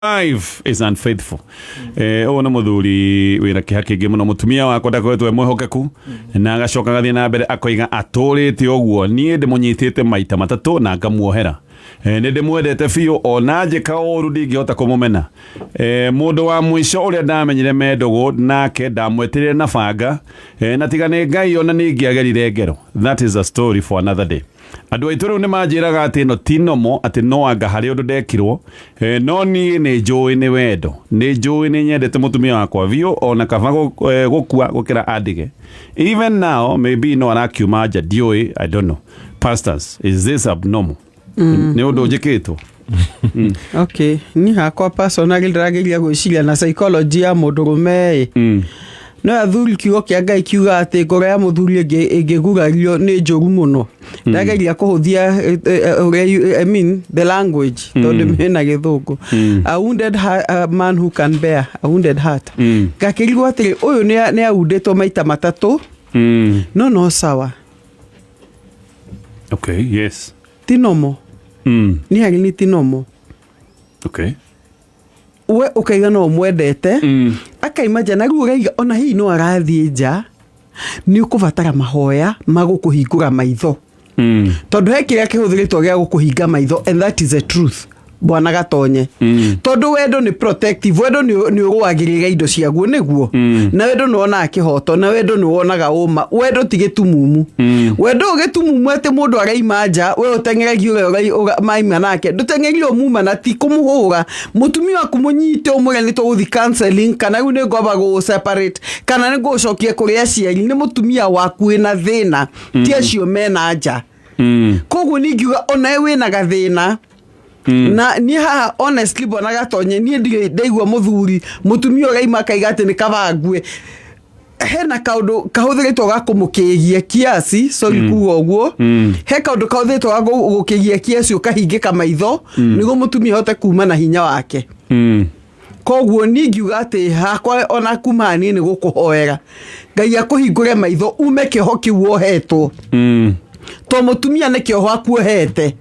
Wife is unfaithful. Ũyũ nĩ mũthuri wĩna kĩha kĩingĩ mũno. Mũtumia wakwa ndakoretwo e mwĩhokeku, na agacoka agathiĩ na mbere akoiga atũrĩte ũguo. Niĩ ndĩmũnyitĩte maita matatũ na ngamuohera. Nĩ ndĩmwendete biũ, ona njĩka ũru ndingĩhota kũmũmena. Mũndũ wa mũico ũrĩa ndamenyire me ndũgũ nake ndamwetĩrire na banga, na tiga nĩ Ngai ona ningĩagerire ngero. That is a story for another day. Andũ aitũ rĩu nĩ manjĩraga atĩ ĩno ti nomo, atĩ no anga harĩ ũndũ ndekirwo, no niĩ nĩ njũĩ nĩ wendo. Nĩ njũĩ nĩ nyendete mũtumia wakwa biũ, ona kaba gũkua gũkĩra andige. Even now maybe no arakiuma nja, ndiũĩ, I don't know. Pastors, is this abnormal? Nĩ ũndũ njĩkĩtwo? Okay, niĩ hakwa personally ndĩrageria gwĩciria na psychology ya mũndũrũme ĩ. No athuri, kiugo kĩa Ngai kiuga atĩ ngoro ya mũthuri ĩngĩgurario nĩ njũru mũno. Ndageria kũhũthia ũrĩa I mean the language, tondũ mena gĩthũngũ, a wounded a man who can bear a wounded heart. Ngakĩrigwo atĩrĩ, ũyũ nĩ aundĩtwo maita matatũ, no sawa. Ti normal. Nĩ harĩ nĩ ti normal. We ũkaiga no ũmwendete, akaima nja, na rĩu ũraiga ona hihi no arathiĩ nja. Nĩ ũkũbatara mahoya ma gũkũhingũra maitho, tondũ he kĩrĩa kĩhũthĩrĩtwo gĩa gũkũhinga maitho, and that is the truth, bwana Gatonye. Tondũ wendo nĩ protective, wendo nĩ ũrũagĩrĩra indo ciaguo nĩguo, na wendo nĩ wonaga kĩhoto, na wendo nĩ wonaga ũma. Wendo ti gĩtumumu. Wendo ũyũ gĩtumumu atĩ mũndũ araima nja, we ũteng'eragia ũrĩa maima nake, ndũteng'erie ũmuma na ti kũmũhũra. Mũtumia waku mũnyite, ũmwĩre nĩ tũgũthi counseling, kana rĩu nĩ ngwamba gũ separate, kana nĩ ngũgũcokia kũrĩ aciari. Nĩ mũtumia waku wĩna thĩna, ti acio mena nja. Koguo ningiuga onawe wĩna gathĩna. Na niĩ haha honestly, bwana Gatonye, niĩ ndirĩ ndaigua mũthuri mũtumia ũraima akaiga atĩ nĩ kaba ngue. Hena kaũndũ kahũthĩrĩtwo ga kũmũkĩgia kiasi, sorry kuga ũguo. He kaũndũ kahũthĩrĩtwo ga gũkĩgia kiasi, ũkahingĩka maitho nĩguo mũtumia ahote kuma na hinya wake. Koguo niĩ ngiuga atĩ hakwa ona kuma haha niĩ nĩ gũkũhoera Ngai akũhingũre maitho ume kĩoho kĩu wohetwo, to mũtumia nĩ kĩoho akuohete.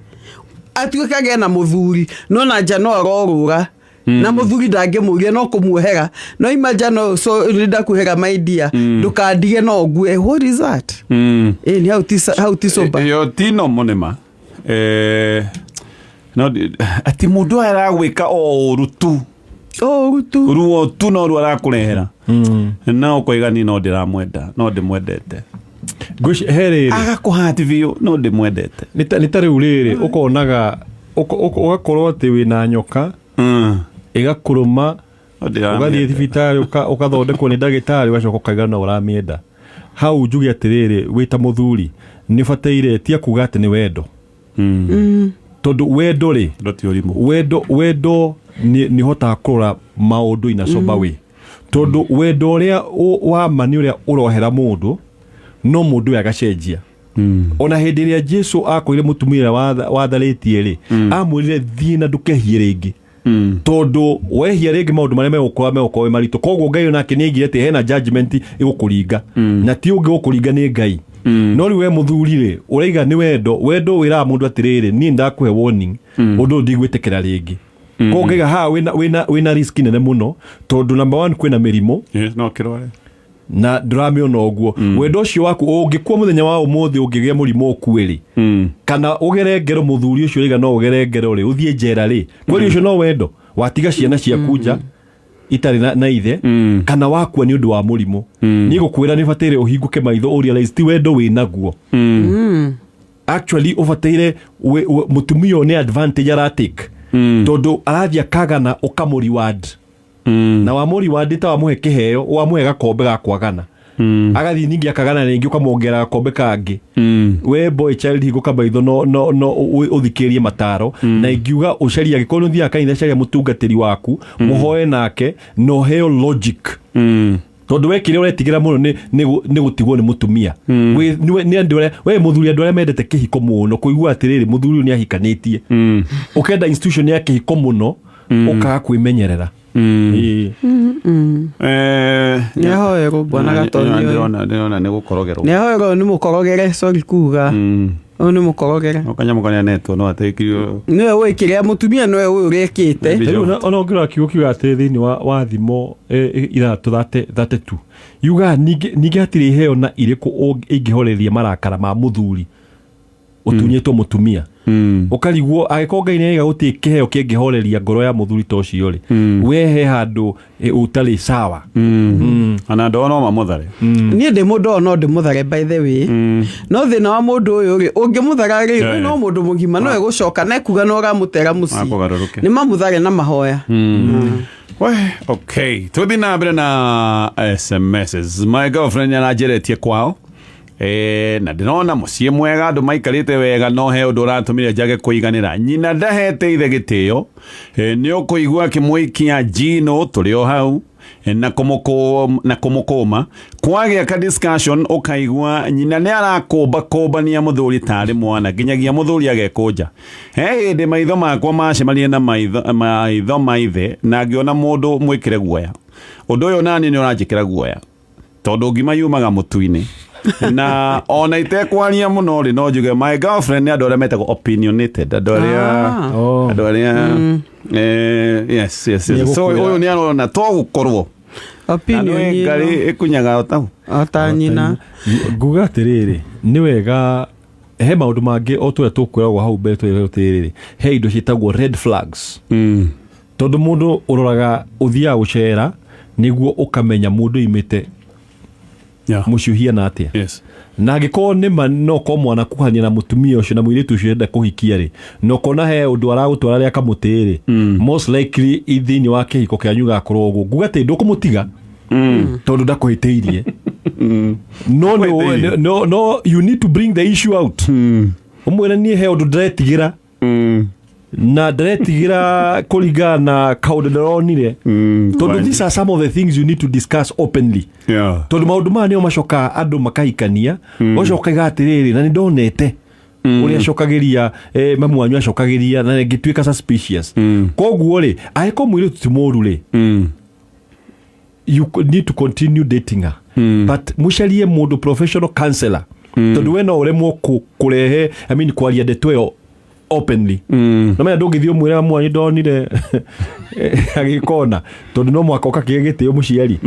Atuĩke agĩe na mũthuri, no na nja no arorũra na mũthuri ndangĩmũria, no kũmuohera no ima nja no so nĩ ndakuohera, my dear, ndũkandige no ngue. What is that? Ĩ nĩ hau ti hau ti sober. Ĩyo ti normal nĩ ma. No atĩ mũndũ aya aragwĩka o ũru tu. Ũru tu. Ruo tu no ruo arakũrehera, na ũkoiga ni no ndĩramwenda, no ndĩmwendete. Ngwĩci he rĩrĩ. Agakũhati biũ, no ndĩmwendete. Nĩ ta rĩu rĩrĩ ũkonaga ũgakorwo atĩ wĩna nyoka ĩgakũrũma. No ũgathiĩ ndĩramwenda. Thibitarĩ ũkathondekwo nĩ ndagĩtarĩ, ũgacoka ũkaiga no ũramĩenda. Hau njuge atĩrĩrĩ, wĩ ta mũthuri nĩ ũbataire tia kuga atĩ nĩ wendo, tondũ wendo rĩ, Ndo ti ũrimũ. Wendo nĩ ũhotaga kũrora maũndũ in a sober way, tondũ wendo ũrĩa wa ma nĩ ũrĩa ũrohera mũndũ, no mũndũ ũyũ agacenjia. Ona hĩndĩ ĩrĩa Jesu akorire mũtumia ũrĩa watharĩtie rĩ, amwĩrire, "Thiĩ na ndũkehie rĩngĩ, tondũ wehia rĩngĩ maũndũ marĩa megũkorwo me maritũ." Koguo Ngai onake nĩ aigire atĩ hena judgment ĩgũkũringa, na ti ũngĩ gũkũringa, nĩ Ngai. No rĩu we mũthuri rĩ, ũraiga nĩ wendo. Wendo wĩraga mũndũ atĩrĩrĩ, niĩ ndakũhe warning, ũndũ ũyũ ndigwĩtĩkĩra rĩngĩ. Koguo ngaiga haha wĩna risk nene mũno, tondũ number one kwĩna mĩrimũ. Yes, no kĩrware. Na ndũramĩona ũguo. Wendo ũcio waku ũngĩkua mũthenya wa ũmũthĩ, ũngĩgĩa mũrimũ ũkue rĩ, kana ũgere ngero, mũthuri ũcio ũraiga no ũgere ngero rĩ, ũthiĩ njera rĩ, kweli ũcio no wendo? Watiga ciana ciaku nja itarĩ na ithe, kana wakua nĩ ũndũ wa mũrimũ. Niĩ gũkwĩra nĩ ũbataire ũhingũke maitho, ũrealize ti wendo wĩ naguo. Actually ũbataire mũtumia ũyũ nĩ advantage aratake, tondũ arathiĩ akagana, ũkamũ reward, na wamũ reward ta wamũhe kĩheo, wamũhe gakombe ga kwagana, agathiĩ ningĩ akagana rĩngĩ, ũkamwongerera gakombe kangĩ. We boy child, hingũka maitho, no ũthikĩrĩrie mataro. Na ingiuga ũcarie, angĩkorwo nĩ ũthiaga kanitha, caria mũtungatĩri waku, mũhoe nake na ũheo logic, tondũ we kĩrĩa ũretigĩra mũno nĩ gũtigwo nĩ mũtumia. Nĩ andũ arĩa we mũthuri, andũ arĩa mendete kĩhiko mũno, kũigua atĩrĩrĩ, mũthuri ũyũ nĩ ahikanĩtie, ũkenda institution ya kĩhiko mũno, ũkaga kwĩmenyerera. Ĩĩ. Nĩ ahoerwo bwana Gatonye ũyũ. Ndĩrona nĩ gũkorogerwo. Nĩ ahoerwo, nĩ mũkorogere, sorry kuga. Ũyũ nĩ mũkorogere. No kanyamũ karĩa netwo no atekirio. Nĩwe ũĩ kĩrĩa mũtumia, nĩwe ũĩ ũrĩa ĩkĩte. Rĩu ona ũngĩrora kiugo kiuga atĩ thĩinĩ wa Thimo 6 32 yugaga ningĩ hatirĩ iheo na irĩkũ ingĩhoreria marakara ma mũthuri ũtunyĩtwo mũtumia. Ũkarigwo angĩkorwo Ngai nĩaiga gũtirĩ kĩheo kĩngĩhoreria ngoro ya mũthuri ta ũcio rĩ, we he handũ ũtarĩ sawa. Ona andũ ao no mamũthare. Niĩ ndĩ mũndũ ũyũ no ndĩmũthare, by the way, no thĩna wa mũndũ ũyũ rĩ, ũngĩmũthara rĩ, ũyũ no mũndũ mũgima no egũcoka na ekuga no ũramũtera mũciĩ. Akũgarũrũke. Nĩ mamũthare na mahoya. We, okay, tũthiĩ na mbere na SMSs. My girlfriend nĩaranjeretie kwao na ndĩrona mũciĩ mwega, andũ maikarĩte wega, no he ũndũ ũratũmire njage kũiganĩra. Nyina ndahete ithe gĩtĩo. Nĩ ũkũigua akĩmũikia njino tũrĩ o hau na kũmũkũma. Kwagĩa ka discussion, ũkaigua nyina nĩ arakũmba kũmbania mũthuri tarĩ mwana, nginyagia mũthuri agekũnja. He hĩndĩ maitho makwa macemanie na maitho ma ithe na ngĩona mũndũ mwĩkĩre guoya. Ũndũ ũyũ nani nĩ ũranjĩkĩra guoya tondũ ngima yumaga mũtu-inĩ, na ona itekwaria mũno rĩ, no njuge my girlfriend nĩ andũ arĩa metagwo opinionated, andũ arĩa Oh. andũ arĩa yes. So Nĩegũkwĩra. ũyũ nĩ arona to gũkorwo Opinion ngari ĩno ĩkunyaga o tau. O ta nyina. Nguga atĩrĩrĩ, nĩ wega he maũndũ mangĩ o tũrĩa tũkwĩragwo hau mbere tũrĩa atĩrĩrĩ, he indo ciĩtagwo red flags, tondũ mũndũ ũroraga ũthiaga gũcera nĩguo ũkamenya mũndũ imĩte mũciĩ ũhiana atĩa. Na angĩkorwo nĩma no korwo mwanakuhania na mũtumia ũcio na mũirĩtu ũcio enda kũhikia rĩ, na ũkona he ũndũ aragũtwara rĩa kamũtĩ rĩ, most likely thĩinĩ wa kĩhiko kĩanyu gakorwo ũguo. Nguga atĩ ndũkũmũtiga tondũ ndakũhĩtĩirie, no Ndakũhĩtĩirie. no you need to bring the issue out, ũmwĩre niĩ he ũndũ ndĩretigĩra na ndĩretigĩra kũringana na kaũndũ ndĩronire, tondũ these are some of the things you need to discuss openly, tondũ maũndũ maya nĩo macokaga andũ makahikania, ũgacoka ũkaiga atĩrĩrĩ, na nĩ ndonete ũrĩa acokagĩria mamu wanyu acokagĩria na ngĩtuĩka suspicious. Koguo rĩ, angĩkorwo mũirĩtu ti mũru rĩ, you need to continue dating her, but mũcarie mũndũ professional counselor, tondũ we no ũremwo kũrehe, I mean, kwaria ndeto ĩyo openly. No menya ndũngĩthiĩ ũmwĩre mamu wanyu ndonire agĩkona, tondũ no mwaka ũkakĩgĩa gĩtĩo mũciari.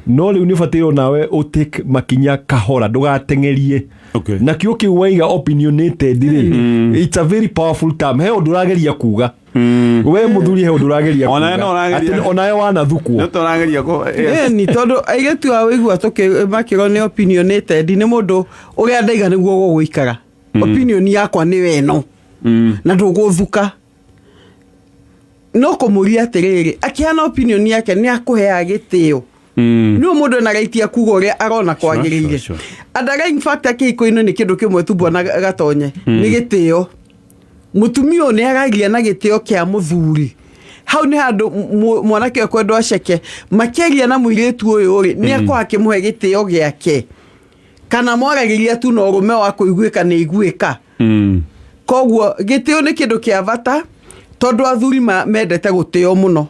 No rĩu nĩ ũbataire nawe ũtake makinya kahora, ndũgateng'erie. Na kĩo kĩu waiga opinionated rĩ, it's a very powerful term. He ũndũ ũrageria kuga we mũthuri, he ũndũ ũrageria Onawe kuga. no ũrageria. Atĩ onawe wanathukwo. Nĩ tũrageria yes. Ĩni tondũ airĩtu a wĩigua makĩrwo nĩ opinionated, nĩ mũndũ ũrĩa ndaiga nĩguo gũgũikara. Opinion yakwa nĩ ĩno na ndũgũthuka. No kũmũria atĩrĩrĩ, akĩhana opinion yake nĩ akũheaga gĩtĩo, nĩ mũndũ ena right ya kuga ũrĩa arona kwagĩrĩire. Underlying factor kĩhiko-inĩ nĩ kĩndũ kĩmwe tu, bwana Gatonye, nĩ gĩtĩo. Mũtumia ũyũ nĩ aragia na gĩtĩo kĩa mũthuri. Hau nĩ handũ mwanake ũyũ kwendwo aceke makĩaria na mũirĩtu ũyũ rĩ, nĩ akorwo akĩmũhe gĩtĩo gĩake, kana mwaragĩria tu na ũrũme wa kũiguĩka nĩ iguĩka. Koguo gĩtĩo nĩ kĩndũ kĩa bata, tondũ athuri mendete gũtĩo mũno.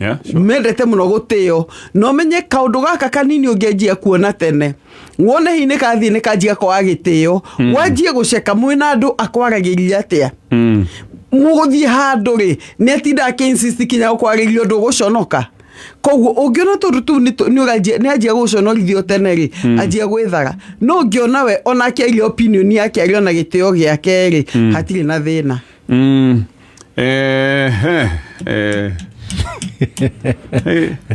Yeah, sure. Mendete mũno gũtĩo. Na ũmenye kaũndũ gaka kanini ũngĩanjia kuona tene, wone hihi nĩ kathiĩ nĩ kanjia kwaga gĩtĩo, wanjie gũceka mwĩna andũ akwaragĩria atĩa. Mũgũthiĩ handũ rĩ, nĩ atinda akĩ-insist kinya gũkwarĩria ũndũ ũgũconoka. Koguo ũngĩona tũndũ tũu nĩ anjia gũconorithio tene rĩ, anjia gwĩthara. No ũngĩona we ona akĩaria opinion yake arĩ ona gĩtĩo gĩake rĩ, hatirĩ na thĩna.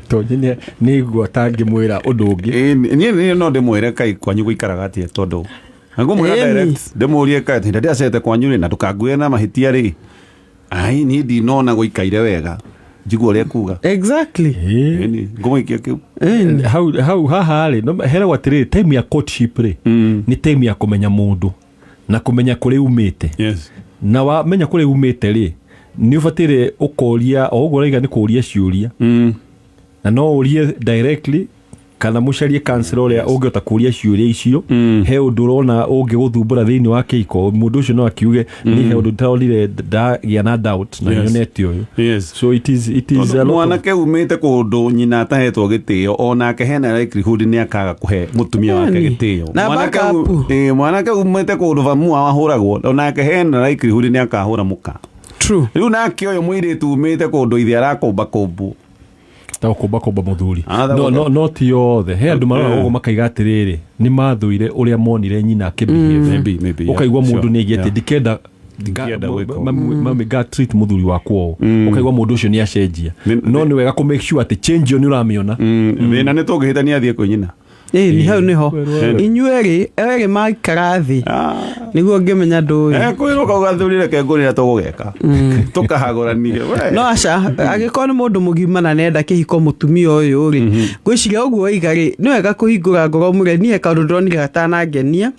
Tonye nĩ igua tangĩmwĩra ũndũ ũngĩ. Niĩ no ndĩmwĩre kai kwanyu gũikaraga atĩa, tondũ ngũmwĩra Ĩni. direct, ndĩmũrie kai hĩndĩ ndĩacete kwanyu rĩ, na ndũkangue na mahĩtia rĩ, ai niĩ ndinona gũikaire wega, njigua ũrĩa kuga. Ĩni, ngũmũikia kĩu. Hau haha rĩ, no heragwo atĩrĩrĩ, time ya courtship rĩ, nĩ time ya kũmenya mũndũ na kũmenya kũrĩa umĩte. Na wamenya kũrĩa umĩte rĩ, nĩ ũbataire ũkoria o ũguo ũraiga nĩ kũũria ciũria, na no ũrie directly. Kana mũcarie counselor ũrĩa ũngĩhota kũria ciũria icio. He ũndũ ũrona ũngĩgũthumbũra thĩinĩ wa kĩhiko, mũndũ ũcio no akiuge ni he ũndũ ndĩronire ndagĩa na doubt na nyonete ũyũ. So it is a lot of Mwanake umĩte kũndũ nyina atahetwo gĩtĩo, onake hena likelihood nĩ akaga kũhe mũtumia wake Yani, gĩtĩo. na backup. Mwanake umĩte kũndũ bamu wao ahũragwo, onake hena likelihood nĩ akahũra mũka. True. Rĩu nake ũyũ mũirĩtu umĩte kũndũ ithe arakũmba kũmbwo. Ta kũmba kũmba mũthuri. Ah, No, no, no ti othe. He andũ marora ũguo makaiga atĩrĩrĩ, nĩ mathũire ũrĩa monire nyina akĩbehave. Maybe, yeah. Ũkaigua mũndũ nĩ aigĩte, ndikenda Ndingĩenda gwĩka ũguo. mami ga treat mũthuri wakwa ũũ. Ũkaigua mũndũ ũcio nĩ acenjia. No nĩ wega kũ make sure atĩ change ĩyo nĩ ũramĩona. Thĩna nĩ tũngĩhĩtania athiĩ kwĩ nyina. Ĩĩ, nĩ hau nĩho inyuĩ erĩ maikara thĩ nĩguo ngĩmenya ndũĩ. Kwĩrwo kau gathuri, reke ngũrĩra tũgũgeka tũkahagũranie we. No aca, angĩkorwo nĩ mũndũ mũgima na nenda kĩhiko mũtumia ũyũ rĩ, ngwĩciria ũguo waiga rĩ, nĩ wega kũhingũra ngoro mũre niĩ kaũndũ ndĩronire gatanangenia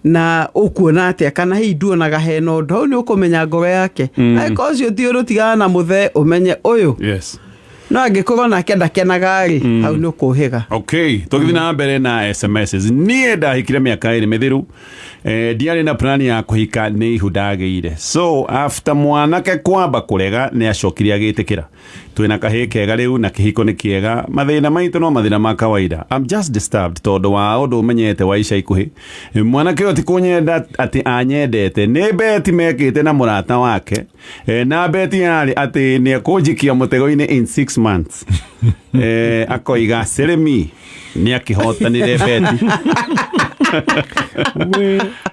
na ũkuona atĩa, kana hihi nduonaga hena ũndũ hau, nĩ ũkũmenya ngoro yake. Angĩkorwo ũcio ti ũndũ, tigana na mũthee ũmenye ũyũ. No angĩkorwo nake ndakenaga rĩ, hau nĩ ũkũhĩga. Okay, tũgĩthiĩ na mbere na SMS. Niĩ ndahikire mĩaka 2 mĩthiru. Ndiarĩ na plan ya kũhika, nĩ ihu ndagĩire. So after mwanake kwamba kũrega, nĩ acokire agĩtĩkĩra. Twĩna kahĩĩ kega rĩu na kĩhiko nĩ kĩega. Mathĩna maitũ no mathĩna ma kawaida. I'm just disturbed tondũ wa ũndũ ũmenyete wa ica ikuhĩ. Mwanake ũyũ ti kũnyenda atĩ anyendete, nĩ bet mekĩte na mũrata wake. Na bet yarĩ atĩ nĩ ekũnjikia mũtego-inĩ in 6 months. Akoiga Seremi nĩ akĩhotanire bet,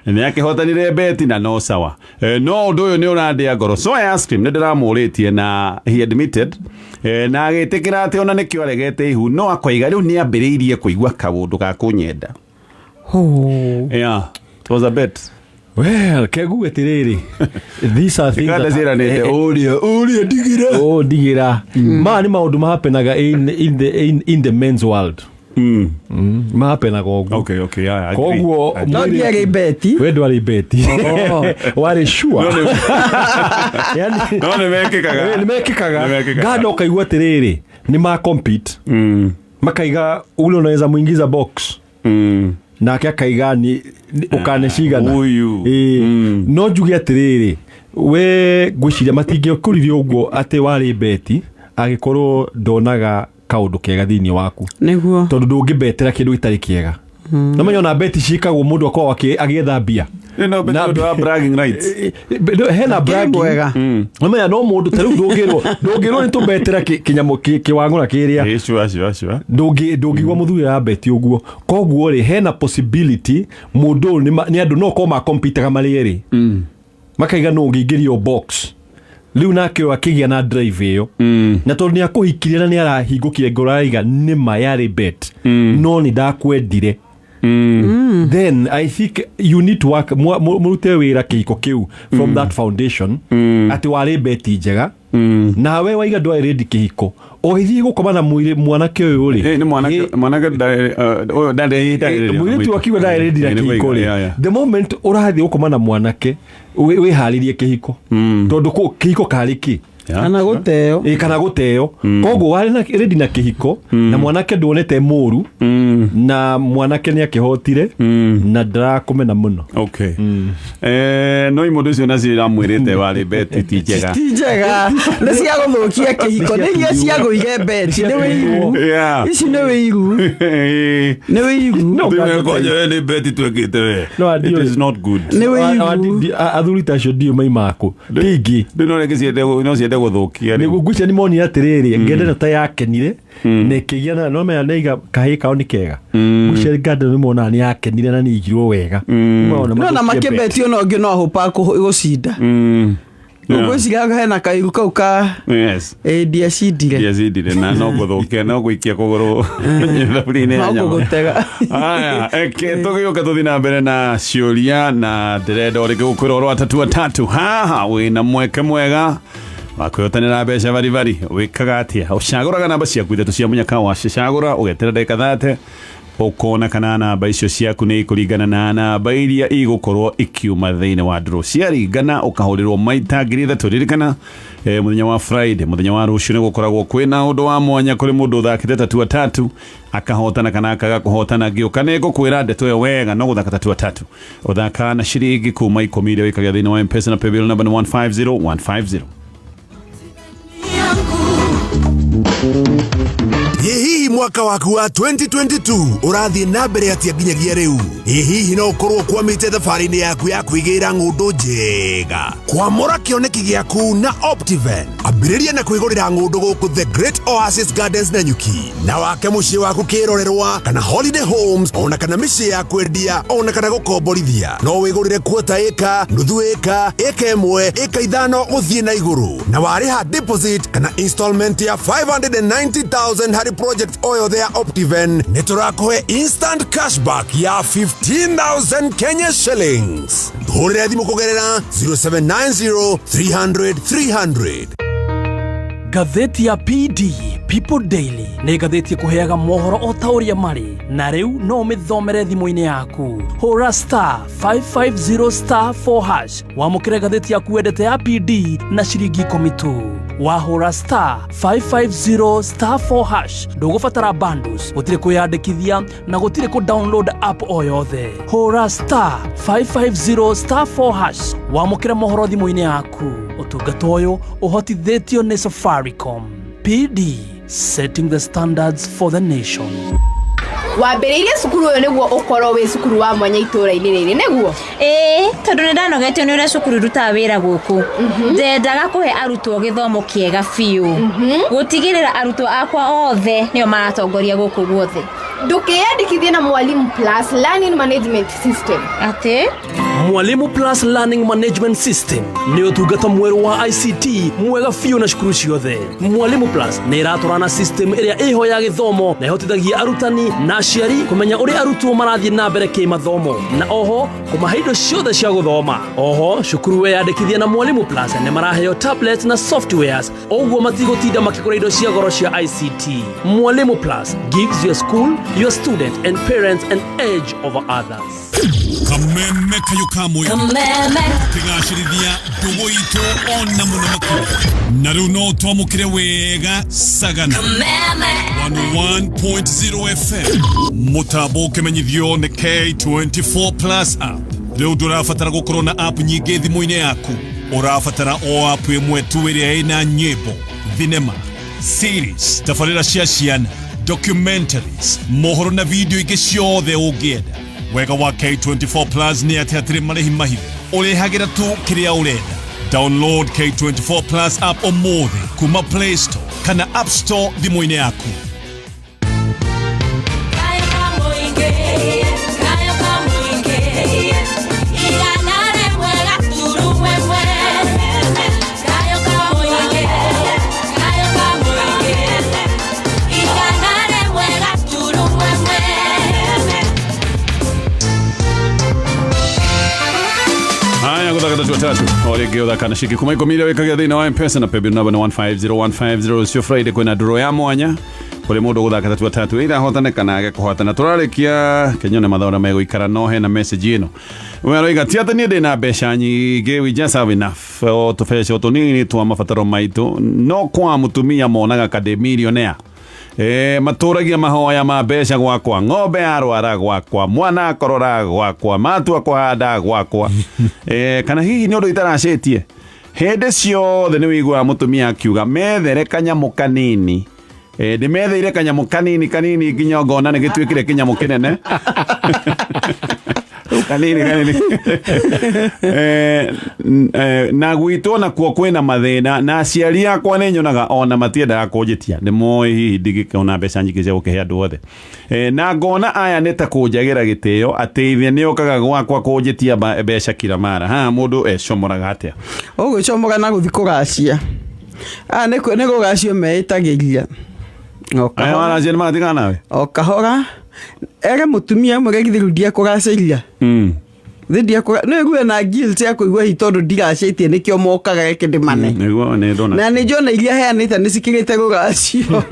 nĩ akĩhotanire bet na no sawa. No ũndũ ũyũ nĩ ũrandĩa ngoro, so I asked him, nĩ ndĩramũrĩtie na he admitted, na agĩtĩkĩra atĩ ona nĩkĩo aregete ihu, no akoiga rĩu nĩ ambĩrĩirie kũigua kaũndũ ga kũnyenda. Yeah, it was a bet. Well, keguge atiriri, these are things Ikanda that ciĩranĩte ũria ũria ndigĩra. Oh, ndigira maya nĩ maũndũ mahapenaga in the men's world. Mahapenaga ũguo. Okay, yeah, I agree. Koguo I agree. No ndiarĩ bet. We ndwarĩ bet. Oh. Warĩ sure. Yani, No nĩ mekĩkaga. Nĩ mekĩkaga. Nĩ mekĩkaga. Nganda ũkaigua atĩrĩrĩ, nĩ ma compete. Makaiga ule unaweza muingiza box. Nake akaiga ni ũkanecigana. Ũyũ. Ĩĩ. No njuge atĩrĩrĩ, we ngwĩciria matingĩkũririe ũguo atĩ warĩ bet angĩkorwo ndonaga kaũndũ kega thĩinĩ waku. Nĩguo. Tondũ ndũngĩbetera kĩndũ gĩtarĩ kĩega. No menya ona bet ciĩkagwo mũndũ akorwo agĩetha mbia. No bet Na- ũndũ wa bragging rights. Hena bragging. Mwega. Namenya no mũndũ ta rĩu ndũngĩrwo nĩ tũbetera kĩnyamũ kĩwang'ũra kĩrĩa. Eh, sure. Ndũngĩigua mũthuri arabeti ũguo. Koguo rĩ, hena possibility mũndũ ũyũ nĩ andũ no korwo makompitaga marĩ erĩ, makaiga no ũngĩingĩrio box rĩu, nake ũyũ akĩgĩa na drive ĩyo, na tondũ nĩ akũhikirie na nĩ arahingũkire ngoro, araiga nĩma yarĩ bet, no nĩ ndakwendire. Then I think you need to work, mũrute wĩra kĩhiko kĩu from that foundation atĩ warĩ bet njega. Nawe waiga ndwarĩ ready kĩhiko, ũgĩthiĩ gũkoma na mwanake ũyũ rĩ. Eh, nĩ mwanake ũyũ ndarĩ Mũirĩtu akiuga ndarĩ ready na Eh, nĩ kĩhiko kũiga, rĩ, yeah. the moment ũrathiĩ gũkoma na mwanake, wĩharĩrie kĩhiko, tondũ kĩhiko karĩ kĩ. Yeah. Kana gũteo. Ĩ, kana gũteo. Koguo warĩ na ready na kĩhiko na mwanake nduonete mũru, na mwanake nĩ akĩhotire na ndarakũmena mũno. Okay. No imũndũ icio nacio iramwĩrĩte warĩ bet ti njega. Ti njega, nĩ cia gũthũkia kĩhiko, nĩ iria ciagũire bet, nĩ wĩiru. Ici nĩ wĩiru, nĩ wĩiru. No, Nĩ bet twekĩte we. No, It ndiũĩ. is not good. Nĩ wĩiru. Athuri ta acio ndiũ maimakũ tingĩ. Rĩu no rĩngĩ no ciende gũthũkia rĩu. Ngwĩciria nĩ monire atĩrĩrĩ, ngenda ta yakenire na ĩkĩgĩa na no menya nĩiga kahĩĩ kao nĩ kega. Ngwĩciria nganda nĩ monaga nĩ yakenire na nĩ igirwo wega. Mona No na mathũkie bet. makĩbeti ona ũngĩ no ahũpa gũcinda. Ngwĩciria hena kairu kau ka ĩ, ndiacindire. Ndiacindire na no gũthũkia, no gũikia kũgũrũ thaburia-inĩ ya No nyama. gũgũtega. Aya, eke tũgĩũka tũthiĩ na mbere na ciũria, na ndĩrenda o rĩngĩ gũkwĩra ũhoro atatu atatu haha wĩna mweke mwega wa kwĩhotanĩra mbeca baribari. Wĩkaga atĩa? Ũcagũraga namba ciaku ithatũ cia mũnyaka, wacicagũra ũgeterera ndagĩka 30. Ũkona kana namba icio ciaku nĩ ikũringana na namba iria igũkorwo ikiuma thĩinĩ wa draw. Ciaringana ũkahũrĩrwo maita 3,000. Ririkana mũthenya wa Friday, mũthenya wa rũciũ, nĩ gũkoragwo kwĩna ũndũ wa mwanya kũrĩ mũndũ ũthakĩte tatua tatu akahotana kana akaga kũhotana. Ngĩũka nĩ ngũkwĩra ndeto ĩyo wega. No gũthaka tatua tatu, ũthaka na ciringi kuma 10 iria wĩkagia thĩinĩ wa Mpesa, na paybill number nĩ 150150. Ĩ hihi mwaka waku wa 2022 ũrathiĩ na mbere atĩa nginyagia rĩu? Ĩ hihi no ũkorwo ũkwamĩte thabarĩ-inĩ yaku ya kwĩgĩra ng'ũndũ njega? Kwamũra kĩoneki gĩaku na Optiven. Ambĩrĩria na kwĩgũrĩra ng'ũndũ gũkũ The Great Oasis Gardens Nanyuki, na wake mũciĩ waku kĩrorerwa kana holiday homes, ona kana mĩciĩ ya kwendia, ona kana gũkomborithia. No wĩgũrĩre quarter ĩka, nuthu ĩka, ĩka 1, ĩka 5 gũthiĩ na igũrũ, na warĩha deposit kana installment ya 590,000 harĩ project o yothe ya Optiven, nĩ tũrakũhe instant cashback ya 15,000 Kenya shillings. Tũhũrĩre thimũ kũgerera 0790 300 300. Ngathĩti ya PD, People Daily, nĩ ngathĩti ĩkũheaga mohoro o ta ũrĩa marĩ, na rĩu no ũmĩthomere thimũ-inĩ yaku. Hũra *550*4# wamũkĩre ngathĩti yaku wendete ya PD na ciringi 10 tu. Wahũra *550*4# ndũgũbatara bundles, gũtirĩ kwĩyandĩkithia na gũtirĩ kũ download app o yothe. Hũra *550*4# wamũkĩre mohoro thimũ-inĩ yaku. Ũtungata ũyũ ũhotithĩtio nĩ Safaricom. PD, setting the standards for the nation. Wambĩrĩirie cukuru ũyũ nĩguo ũkorwo wĩ cukuru wa mwanya itũũra-inĩ rĩrĩ, nĩguo? Ĩĩ, tondũ nĩ ndanogetio nĩ ũrĩa cukuru irutaga wĩra gũkũ. Ndendaga kũhe arutwo gĩthomo kĩega biũ, gũtigĩrĩra arutwo akwa othe nĩo maratongoria gũkũ guothe. Ndũkĩyandĩkithie na Mwalimu Plus Learning Management System. Atĩ? Mwalimu Plus Learning Management System nĩ ũtungata mwerũ wa ICT mwega biũ na cukuru ciothe. Mwalimu Plus nĩ ĩratwarana system ĩrĩa ĩho ya gĩthomo na ĩhotithagia arutani na aciari kũmenya ũrĩa arutwo marathiĩ na mbere kĩmathomo, na oho kũmahe indo ciothe cia gũthoma. Oho cukuru weyandĩkithia na Mwalimu Plus nĩ maraheo tablets na softwares, ũguo matigũtinda makĩgũra indo cia goro cia ICT. Mwalimu Plus gives your school, your student and parents an edge over others. Kameme kayo kamwe kĩgacĩrithia ndũgũ itũ ona mũno makĩria, na rĩu no twamũkĩre wega Sagana 101.0 FM, mũtambo ũkĩmenyithio nĩ K24 Plus app. Rĩu ndũrabatara gũkorwo na app nyingĩ thimũ-inĩ yaku, ũrabatara o app ĩmwe tu ĩrĩa ĩna nyĩmbo, thinema, series, tabarĩra cia ciana, documentaries, mohoro na video ingĩ ciothe ũngĩenda. Wega wa K24 Plus nĩ atĩ hatirĩ marĩhi mahithe, ũrĩhagĩra tu kĩrĩa ũrenda. Download K24 Plus app ũmũthĩ kuma Play Store kana App Store thimũ-inĩ yaku. Kayo kamũingĩ, kayo kamũingĩ, 100 1.1. Kayo kamũingĩ, kayo kamũingĩ, 101.1. Haya, gũthaka tatu tatu o rĩngĩ, ũthaka na ciringi kuma 10 iria wĩkagia thĩinĩ wa Mpesa, na paybill number nĩ 150150. Ũcio Friday kwĩna ndũrũ ya mwanya kũrĩ mũndũ gũthaka tatu tatu, ĩra ahotane kana age kũhotana. Tũrarĩkia kenyone mathaa ũrĩa megũikara, no hena message ĩno. We aroiga ti atĩ niĩ ndĩna mbeca nyingĩ, we just have enough, o tũbeca o tũnini twa mabataro maitũ, no kwa mũtumia monaga kandĩ millionaire. Matũragia mahoya ma mbeca gwakwa, ng'ombe yarwara gwakwa, mwana akorora gwakwa, matua kũhanda gwakwa. Kana hihi nĩ ũndũ itaracĩtie. Hĩndĩ ciothe nĩ wĩiguaga mũtumia akiuga methere kanyamũ kanini. Ndĩmetheire kanyamũ kanini kanini nginya ngona nĩ gĩtuĩkire kĩnyamũ kĩnene. Rĩu kanini kanini. Na gwitũ nakuo kwĩna mathĩna, na aciari akwa nĩ nyonaga ona matiendaga kũnjĩtia, nĩ moĩ hihi ndingĩkĩona mbeca nyingĩ cia gũkĩhe andũ othe. Na ngona aya nĩ ta kũnjagĩra gĩtĩo atĩ ithe nĩ okaga gwakwa kũnjĩtia mbeca kila mara. Haha mũndũ ecomoraga atĩa? Ũgwĩcomora na gũthiĩ kũracia. Aya nĩ rũracio meĩtagĩria o Aya kahora. waracia nĩ maratigana nawe. O kahora ere mũtumia ũmwe githĩ rĩu ndiekũracĩria. Nĩ ĩgue na guilt ya kũigua hihi tondũ ndiracĩtie nĩkĩo mokaga reke ndĩmane. Nĩguo nĩ ndona. Na nĩ njona iria heanĩte nĩ cikĩrĩte rũracio.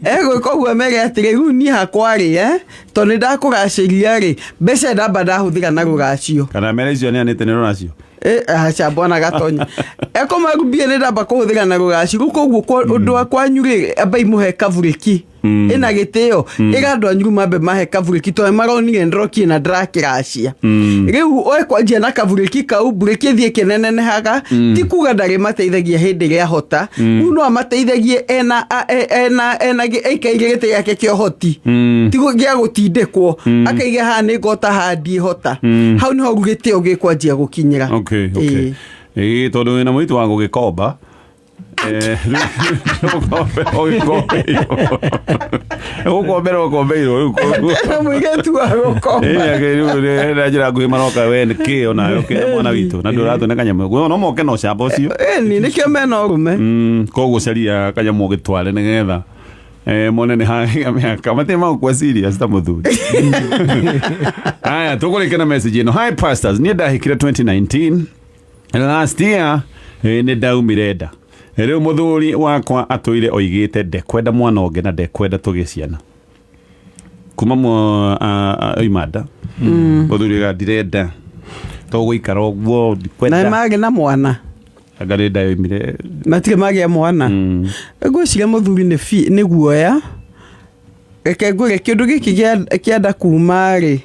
Egwĩka ũguo mere atĩrĩ, rĩu niĩ hakwa rĩ, tondũ nĩ ndakũracĩria rĩ, mbeca ndamba ndahũthĩra na rũracio. Kana mere icio nĩ anĩte nĩ rũracio. Aca bwana Gatonya ekũmarumbie nĩ ndamba kũhũthĩra na rũracio. Rĩu koguo ũndũ wa kwanyu rĩ, ambai mũhe kaburĩki ĩna gĩtĩo, ĩra andũ anyu mambe mahe kaburĩki tondũ maronire ndĩrokire na ndĩrakĩracia. Rĩu ekwanjia na kaburĩki kau, burĩki ĩthiĩ ĩkĩnenehaga. Ti kuga ndarĩ mateithagia hĩndĩ ĩrĩa ahota. Rĩu no amateithagie ena ena aikaire gĩtĩ gĩake kĩa ũhoti, ti gĩa gũtindĩkwo, akaiga haha nĩ ngota, haha ndiĩhota. Hau nĩho rĩu gĩtĩo gĩkwanjia gũkinyĩra. Okay. Ĩĩ. Ĩĩ, tondũ wĩna mũirĩtu wa gũgĩkomba, gũkombera ũkombeirwo rĩu koguo. Mũirĩtu wa gũkomba. Ĩĩ, na njĩra nguhĩ maroka we nĩ kĩ onawe ũkĩra mwana witũ na ndũratũne kanyamũ no moke na ũcamba ũcio. Ĩni nĩkĩo mena ũrũme. Koguo caria kanyamũ ũgĩtware nĩgetha mone nĩ hagĩa mĩaka matirĩ magũkua serious ta mũthuri. Aya, tũkũrĩkia na message ĩno. Hi pastors, niĩ ndahikire 2019, last year nĩ ndaumire nda. Rĩu mũthuri wakwa atũire oigĩte ndekwenda mwana ũngĩ na ndekwenda tũgĩe ciana kuma oima nda. Mũthuri oiga ndirenda, tũgũikara ũguo. Na Ndikwenda. marĩ na mwana? Anga nĩ nda yoimire. Matirĩ magĩa mwana. Ngwĩciria mũthuri nĩ guoya. Reke ngwĩre kĩũndũ gĩkĩ kĩanda kuma rĩ,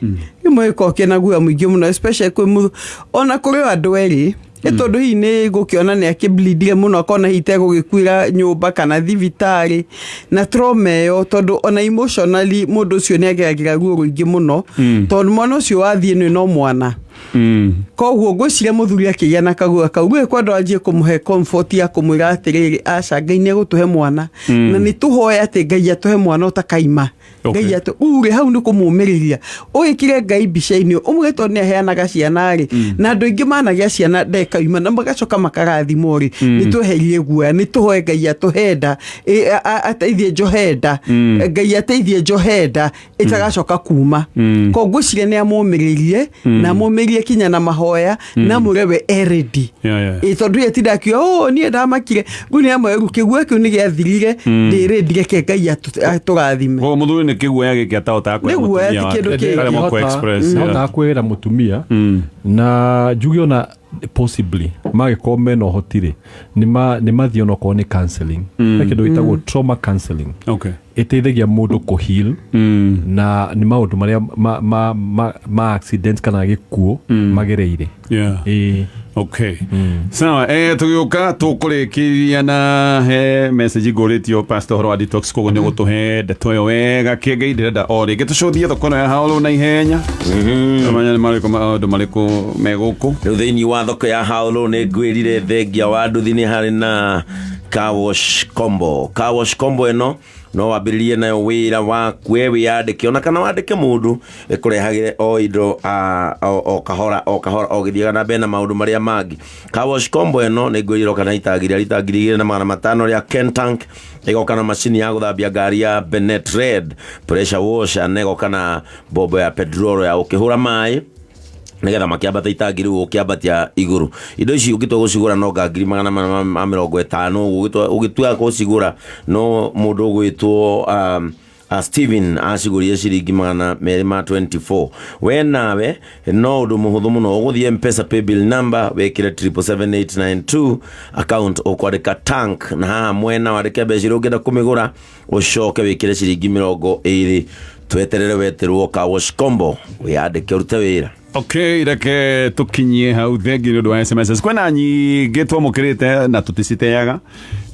rĩmwe gĩkoragwo kĩna guoya mũingĩ mũno, especially kwĩ ona kũrĩ o andũ erĩ, nĩ tondũ hihi nĩ gũkĩona nĩ akĩblindire mũno, akona hihi tegũgĩkuĩra nyũmba kana thibitarĩ na trauma ĩyo, tondũ ona emotionally mũndũ ũcio nĩ ageragĩra ruo rũingĩ mũno, tondũ mwana ũcio wathiĩ nĩ no mwana. Koguo ngwĩciria mũthuri akĩgĩa na kaguoya kau, rĩu kwenda wanjie kũmũhe comfort ya kũmwĩra atĩrĩrĩ, aca, Ngai nĩ egũtũhe mwana na nĩ tũhoe atĩ Ngai atũhe mwana ũtakaima. Ngai atũ rĩu rĩ, hau nĩ kũmũmĩrĩria, ũgĩkĩre Ngai mbica-inĩ, ũmwĩre tondũ nĩ aheanaga ciana rĩ, na andũ aingĩ managĩa ciana ndekaima na magacoka makarathimwo rĩ, nĩ tweherie guoya, nĩ tũhoe Ngai atũhe nda, ateithie njohe nda, Ngai ateithie njohe nda ĩtagacoka kuma. Koguo ngwĩciria nĩ amũmĩrĩrie na amũmĩrĩrie kinya na mahoya na amwĩre we e ready. Ĩ tondũ ye tinda akiuga o niĩ ndamakire, rĩu nĩ amwe rĩu kĩguoya kĩu nĩ gĩathirire, ndĩ ready, reke Ngai atũrathime. Koguo mũthuri nĩ kĩguoya gĩkĩ atahotaga kwĩra Nĩ guoya, mũtumia ti kĩndũ wake. kĩngĩ. Aremwo kũ-express, yeah. Hotaga kwĩra mũtumia na njuge ona possibly magĩkorwo mena ũhoti rĩ, nĩ mathiĩ onokorwo nĩ counseling. He kĩndũ gĩtagwo trauma counseling. Ĩteithagia mũndũ kũ heal na nĩ maũndũ marĩa ma accident kana gĩkuũ magereire. Ĩĩ. Okay, sawa. Tũgĩũka tũkũrĩkĩria na he message ngũrĩtio pastor ũhoro wa detox, koguo nĩ ũgũtũhe ndeto ĩyo wega. Kĩngĩ ndĩrenda o rĩngĩ tũcũthie thoko ĩno ya haũrũ na ihenya, tũmenye nĩ marĩkũ maũndũ marĩkũ me gũkũ. Rĩu thĩinĩ wa thoko ya haũrũ nĩ ngwĩrire thengia wa nduthi nĩ harĩ na car wash combo. Car wash combo ĩno no wambĩrĩrie nayo wĩra waku we wĩyandĩke ona kana wandĩke mũndũ ĩkũrehagĩre o indo o kahora o kahora o gĩthiaga na mbere na maũndũ marĩa mangĩ. Car wash combo ĩno nĩ ngwĩrire ĩroka na itangi rĩa rita 2500 rĩa Kentank, ĩgoka na macini ya gũthambia ngari ya Bennett Red pressure washer, na ĩgoka na mbombo ya petrol ya gũkĩhũra maĩ nigetha makiambata itangi rĩu ũkĩambatia igũrũ. Indo ici ũngĩtua gũcigũra no nga 450,000 ũguo ũgĩtua gũcigũra, no mũndũ ũgwĩtwo Steven acigũrire ciringi 224. We nawe no ũndũ mũhũthũ mũno, ũgũthiĩ Mpesa paybill number, wĩkĩre 777892, account ũkwandĩka tank, na haha mwena wandĩke mbeca iria ũngĩenda kũmĩgũra, ũcoke wĩkĩre ciringi 20, tweterere weterwo car wash combo, wĩyandĩke ũrute wĩra. Okay, reke tukinyie hau. Thengi nĩ ũndũ wa SMS, kwĩna nyingĩ twamũkĩrĩte na tũticiteaga,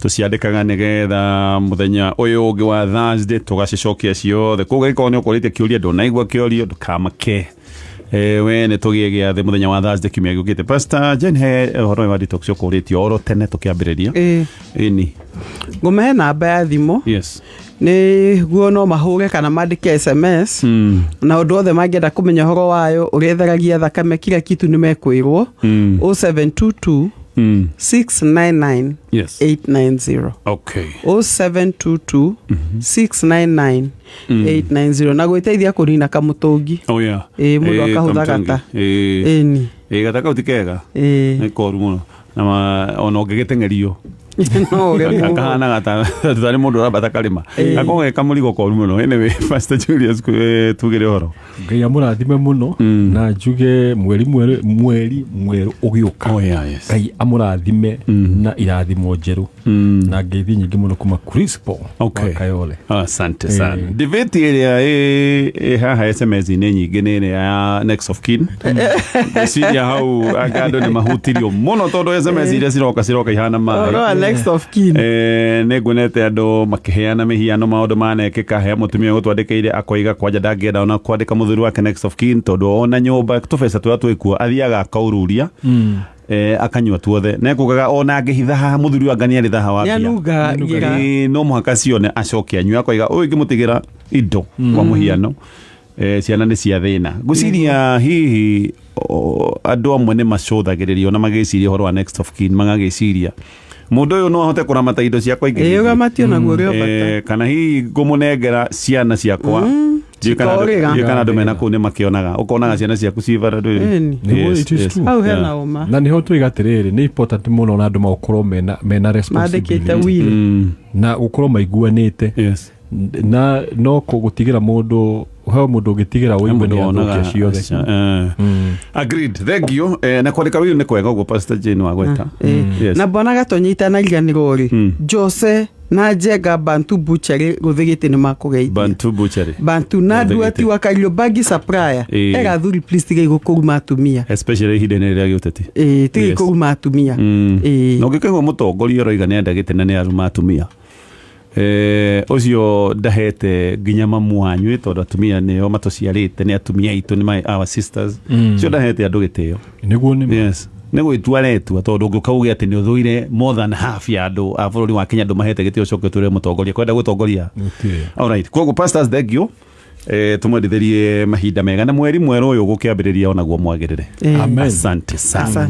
tũciandĩkaga nĩgetha mũthenya ũyũ ũngĩ wa Thursday tũgacicokia ciothe. Koguo gĩkorwo nĩ ũkũrĩtie kĩũria, ndũnaigua kĩũrio, ndũkamake. We nĩ tũgĩe gĩathĩ mũthenya wa Thursday kiumia gĩũkĩte. Pastor Jane, he ũhoro ũyũ wa detox ũkũrĩtio oro tene tũkĩambĩrĩria. Ĩĩ. Ĩni. Ngũmahe namba ya thimũ nĩguo no mahũre kana mandĩke SMS na ũndũ wothe mangĩenda kũmenya ũhoro wayo, ũrĩa ĩtheragia thakame, kila kitu nĩ mekwĩrwo. 0722 699 Yes. 890. Okay. 0722 699 890. Na gwĩteithia kũnina kamũtũngi. Oh yeah. Ĩĩ, mũndũ Ĩĩ, akahũtha kamũtũngi. gata. Ĩĩ. Ĩni. Ĩĩ, gata kau ti kega. Ĩĩ. Nĩ koru mũno. Na ona ũngĩgĩteng'erio No ũremwo. kahana gata tarĩ mũndũ ũrambata karĩma gakorwo ge kamũrigo koru mũno. Anyway, Pastor Julius, tugĩre ũhoro. Ngai amũrathime mũno na njuge mweri mwerũ, mweri mwerũ ũgĩũka. Oh yeah, yes. Ngai amũrathime na irathimo njerũ na ngeithi nyingĩ mũno kuma Crispo Okay. wa Kayole. Asante sana. Debate ĩrĩa ĩ haha SMS-inĩ nyingĩ nĩ ĩrĩa ya next of kin. Ngwĩciria hau anga andũ nĩ mahutirio mũno tondũ SMS iria ciroka ihana Ũhoro wa maĩ. next of kin. Nĩ nguonete andũ makĩheana mĩhiano maũndũ manekĩka. He mũtumia gũtwandĩkĩire akoiga kwanja ndangĩenda ona kwandĩka mũthuri wake next of kin tondũ ona nyũmba tũbeca tũrĩa twĩkuo athiaga akaururia, akanyua tuothe nekugaga ona angĩhitha haha mũthuri wa ngani arĩ thaha wa mbia. Nĩanungagĩra. Ĩĩ, no mũhaka cione acoke anyue akoiga ũyũ ingĩmũtigĩra indo kwa mũhiano, ciana nĩ cia thĩna. Ngwĩciria hihi andũ amwe nĩ macũthagĩrĩrio na magĩciria ũhoro wa next of kin, magagĩciria mũndũ ũyũ no ahote kũramata indo ciakwa Ĩĩ, ingĩ ũramatio naguo ũrĩ o bata. Kana hihi ngũmũnengera ciana ciakwa. Ndiũĩ kana andũ- Cikorĩra. ndiũĩ kana andũ mena kũu nĩ makĩonaga ũkonaga ciana ciaku ciĩ bara ndũĩ. Ĩni. Nĩguo, Yes, it is yes. true. Hau hena Yeah. ũma. Na nĩho tuiga atĩrĩrĩ, nĩ important mũno na andũ magokorwo mena Mandĩkĩte responsibility will. na gũkorwo maiguanĩte. Yes. Na no gũtigĩra mũndũ, he mũndũ ũngĩtigĩra ũigue nĩ athũkia ciothe. Agreed, thank you. Na kwandĩka will nĩ kwega ũguo Pastor Jane wagweta. Yes. Na mbona Gatonye itanariganĩrwo rĩ, Jose na Njenga Bantu Butchery gũthĩgĩte nĩ makũgeithia. Bantu Butchery. Bantu na Gũthĩgĩte. Nduati wa Kariobangi supplier. Ĩĩ. Ega athuri, please tigai gũkũruma atumia. Especially ihinda-inĩ rĩrĩa gĩũteti. Ĩĩ, tigai Yes. kũruma atumia. Ĩĩ. Na ũngĩkaigua mũtongoria ũroiga nĩ enda gĩtĩ na nĩ aruma atumia, ũcio ndahete nginya mamu wanyu ĩ, tondũ atumia nĩo matũciarĩte, nĩ atumia aitũ, nĩ my our sisters, ũcio ndahete andũ gĩtĩo. Nĩguo nĩ Yes, nĩ gwĩtua aretua tondũ ũngĩũka uge atĩ nĩ ũthũire more than half ya andũ a bũrũri wa Kenya ndũmahete gĩtĩo ũcoke ũtwĩre mũtongoria kwenda gũtongoria. Gũtirĩ. Alright, koguo pastors, thank you. Tũmwendithĩrie mahinda mega na mweri mwerũ ũyũ gũkĩambĩrĩria onaguo mwagĩrĩre. Ĩĩ. Amen. Asante sana. Asante.